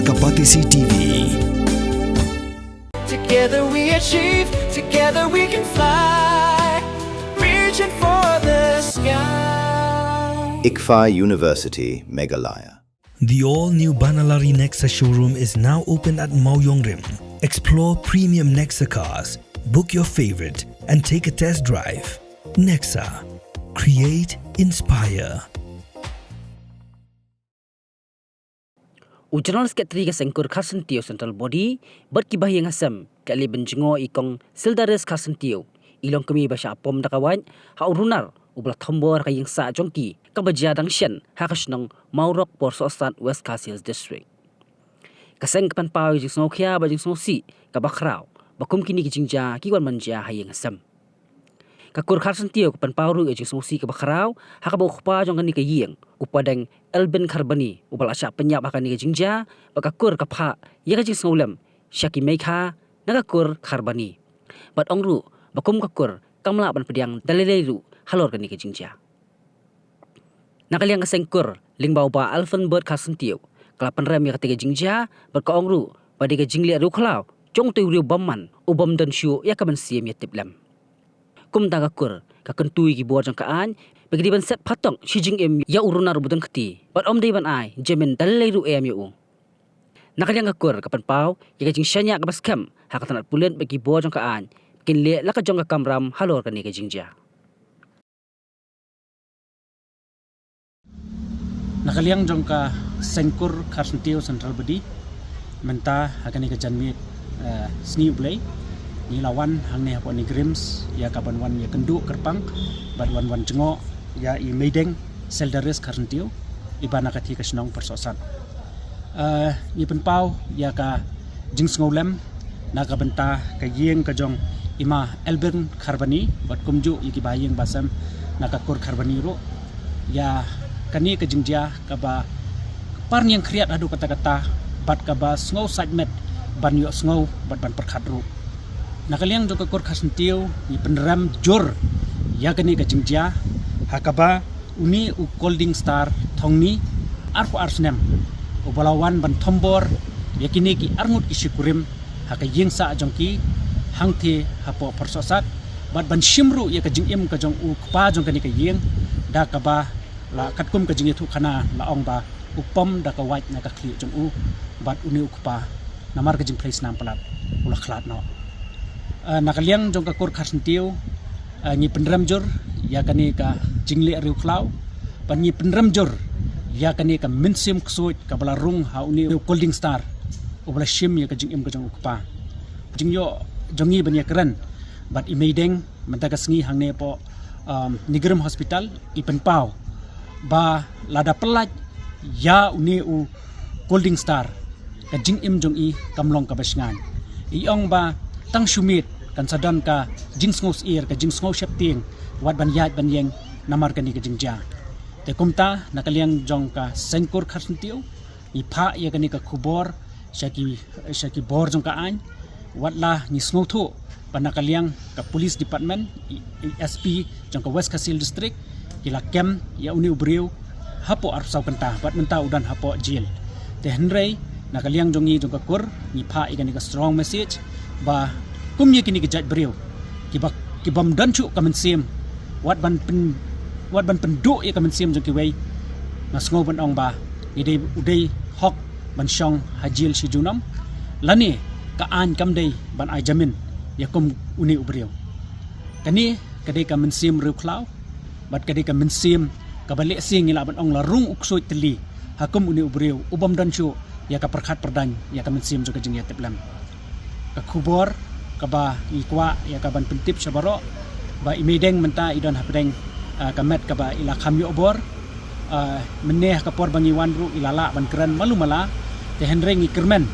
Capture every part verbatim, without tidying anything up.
Ka Batesi T V. Together we achieve, together we can fly, reaching for the sky. ICFAI University, Meghalaya. The all-new Banalari Nexa showroom is now open at Mawjongrim. Explore premium Nexa cars, book your favorite, and take a test drive. Nexa. Create, inspire. U General Secretary ka Seng Kur Kharsyntiew Central Body bad ki bahaïing hasem ki la leit ban jngoh ïa i Kong Sildaris Kharsyntiew, i longkmie ba shah pom da ka wait ha u runar uba la thombor ha ka ïingsah jong ki kaba jia dang shen ha ka shnong Mawrok, Porsohsat, West Khasi Hills District. Ka seng ka pynpaw ïa ka jingsngewkhia bad jingsngewsih kaba khraw ba kum kine ki jingjia ki wan ban jia ha ïing hasem. Ka Kur Kharsyntiew ka pynpaw ruh ïa ka jingsngewsih kaba khraw ha kaba u kpa jong kane ka ïing, u Padeng Elbin Kharbani, uba la shah pynïap ha kane ka jingjia, bad ka kur ka phah ïa ka jingsngewlem sha ki meikha na ka Kur Kharbani. Bad ong ruh ba kum ka kur kam lah ban pdiang da lei lei ruh halor kane ka jingjia. Na ka liang ka Seng Kur, lyngba u Bah Alfred Bert Kharsyntiew, ka la pynrem ïa katei ka jingjia bad ka ong ruh ba dei ka jingleh riewkhlaw jong utei u riewbymman u bym don shuh ïa ka mynsiem ïatiplem. Kumta ka kur ka kyntu ïa ki bor jong ka aiñ ba ki dei ban set phatok shi jingim ïa u runar uba don kti bad ym dei ban ai jamin da lei lei ruh em ïa u. Na ka liang ka kur ka pynpaw ïa ka jingshaniah kaba skhem ha ka tnat pulit bad ki bor jong ka aiñ ba kin leh la ka jong ka kamram halor kane ka jingjia. Na ka liang jong ka Seng Kur Kharsyntiew Central Body, mynta ha kane ka janmiet, eh, Sngi U Blei, ngi la wan hangne hapoh NEIGRIHMS ïa ka ban wan ïakynduh kyrpang bad wan wan jngoh ïa i Meideng Sildaris Kharsyntiew, iba na ka thie ka shnong Porsohsat. Eh, ngi pynpaw ïa ka jingsngewlem na ka bynta ka ïing ka jong i Ma Elbin Kharbani bad kumjuh ïa ki bahaïing bahasem na ka Kur Kharbani ruh, ïa kane ka jingjia kaba parniang khriat haduh katta katta bad kaba sngew sait met ban ïohsngew bad ban pyrkhat ruh. Na ka liang jong ka Kur Kharsyntiew ngi pynrem jur ïa kane ka jingjia ha kaba une u Colding Star Thongni, arphew ar snem, uba la wan ban thombor ïa kine ki arngut ki shikurim ha ka ïingsah jong ki hangthie hapoh Porsohsat bad ban shim ruh ïa ka jingim ka jong u kpa jong kane ka ïing, da kaba la katkum ka jingïathuhkhana la ong ba u pom da ka wait na ka khlieh jong u bad une u kpa namar ka jingphlei snam palat u la khlad noh. Eh, na ka liang jong ka Kur Kharsyntiew, eh, ngi pynrem jur ïa kane ka jingleh riewkhlaw bad ngi pynrem jur ïa kane ka mynsiem ksuid kaba la rung ha une u Colding Star uba la shim ïa ka jingim ka jong u kpa. Jingïoh jong ngi ban ïakren bad i Meideng mynta ka sngi hangne hapoh, um, NEIGRIHMS Hospital, i pynpaw ba lada pyllait ïa une u Colding Star, ka jingim jong i kam long kaba shngaiñ. I ong ba tang shu miet kan sa don ka jingsngew syier, ka jingsngew sheptieng, wat ban ïaid ban ïeng namar kane ka jingjia. Te kumta na ka liang jong ka Seng Kur Kharsyntiew ngi phah ïa kane ka khubor sha ki, sha ki bor jong ka aiñ, watla ngi sngewthuh ba na ka liang ka Police Department, i, i S P jong ka West Khasi Hills District, ki la kem ïa une u briew hapoh arphew saw kynta bad mynta u don hapoh jail. Te hynrei na ka liang jong ngi jong ka Kur ngi phah ïa kane ka strong message ba kum ïa kine ki jait briew kiba, ki bym don shuh ka mynsiem wat ban pyn, wat ban pynduh ïa ka mynsiem jong kiwei, nga sngew ban ong ba ngi dei, u dei hok ban shong ha jail shi junom, lane ka aiñ kam dei ban ai jamin ïa kum une u briew. Kane ka dei ka mynsiem riewkhlaw bad ka dei ka mynsiem kaba lehse ngi lah ban ong la rung u ksuid tylli ha kum une u briew u bym don shuh ïa ka pyrkhat pyrdaiñ ïa ka mynsiem jong ka jingïatiplem. Ka khubor kaba ngi kwah ïa ka ban pyntip sha baroh ba i Meideng mynta i don hapdeng, ah, ka met kaba i la kham ïoh bor. Ah, mynne ha ka por ba ngi wan ruh i la lah ban kren malu mala, te hynrei ngi kyrmen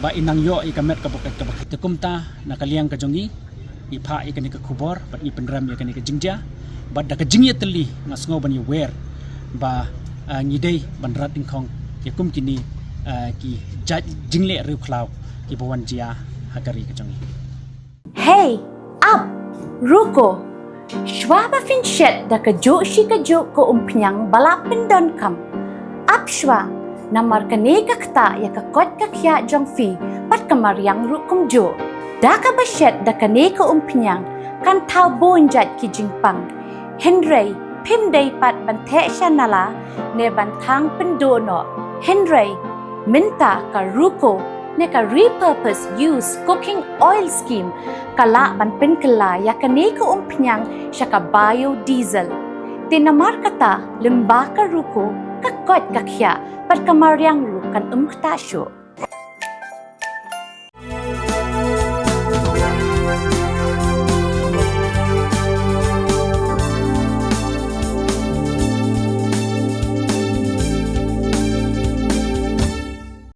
ba i nang ïoh ïa ka met kaba, kaba, te kumta na ka liang ka jong ngi ngi phah ïa kane ka khubor bad ngi pynrem ïa kane ka jingjia bad da ka jingïatylli nga sngew ban ïawer ba, ah, ngi dei ban rat dyngkhong ïa kum kine, ah, ki jait jingleh riewkhlaw kiba wan jia ha ka ri ka jong ngi. Hey, ap, ruko. Shuwa ba phin shet da kajuh shi kajuh ka umphniang ba la pyndonkam, ap shuwa, Namar kane ka ktah ïa ka koit ka khiah jong phi bad ka mariang ruh kumjuh. Da kaba shet da kane ka umphniang kan thaw bun jait ki jingpang. Hynrei phim dei pat ban theh sha nala ne ban thang pynduh noh. Hynrei mynta ka RUCO ne ka Repurpose Used Cooking Oil Scheme ka lah ban pynkylla ïa kane ka umphniang sha ka biodiesel. Te namar kata lyngba ka RUCO ka koit ka khiah bad ka mariang ruh kan ym ktah shuh.